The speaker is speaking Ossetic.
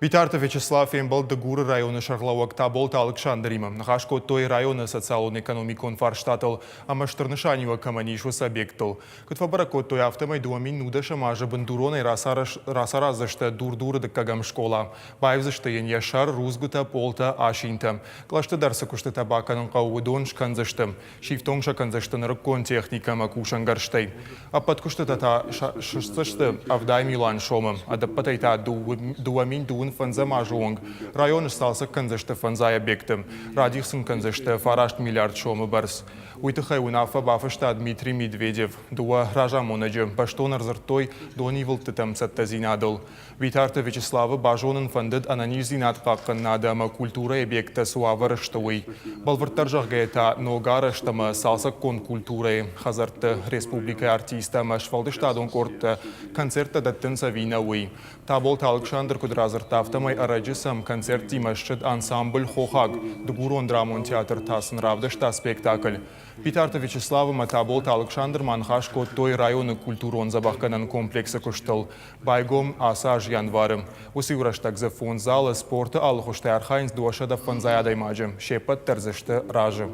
Битарты Вячеслав фембӕлд Дыгуры районы сӕргълӕууӕг Таболты Алыксандримӕ. Ныхас кодтой районы социалон-экономикон фарстатыл ӕмӕ стыр нысаниуӕг кӕмӕн ис, уыцы объекттыл. Куыд фӕбӕрӕг кодтой, афтӕмӕй 2019 азы бындуронӕй рацараздзысты Дур-Дуры дыккӕгӕм скъола. Баивдзысты йын йӕ сӕр, рудзгуытӕ, пъолтӕ, асинтӕ. Кълӕсты дӕр цы куыстытӕ бакӕнын хъӕуы, уыдон скӕндзысты. Сифтонг сӕ кӕндзысты нырыккон техникӕ ӕмӕ кусӕнгӕрзтӕй. Ӕппӕт куыстытӕ та сыстдзысты 70 милуан сомы, ӕдӕппӕтӕй та 2025 азы онг районы сцалцӕг кӕндзысты фӕндзай объекты, радих сын кӕндзысты 9 миллиард сомы бӕрц. Уый тыххӕй уынаффӕ бафыста Дмитрий Медведев. Дыууӕ разамонӕджы бӕстон ӕрдзырдтой донивылдтытӕм цӕттӕдзинадыл. Битарты Вячеславы базонын фӕндыд ӕнӕниздзинад хъахъхъӕнынады ӕмӕ культурӕйы объекттӕ цы уавӕры сты, уый. Бӕлвырддӕр зӕгъгӕйӕ та ног арӕзт ӕмӕ цалцӕггонд культурӕйы хӕдзӕртты республикӕйы артисттӕ ӕмӕ сфӕлдыстадон къордтӕ концерттӕ дӕттынц ӕви нӕ, уый. Таболты Алыксандр куыд радзырдта, афтӕмӕй ӕрӕджы сӕм концерттимӕ ссыд ансамбль «Хохаг», дыгурон драмон театр та сын равдыста спектакль. Битарты Вячеслав ӕмӕ Таболты Алыксандр ма ныхас кодтой районы культурон-дзӕбӕхгӕнӕн комплексы куыстыл. Байгом ацы аз январы. Уыцы иу рӕстӕг дзы фондз залы спорты алы хуызтӕй архайынц 205 адӕймаджы. Се ппӕт дӕр дзы сты разы.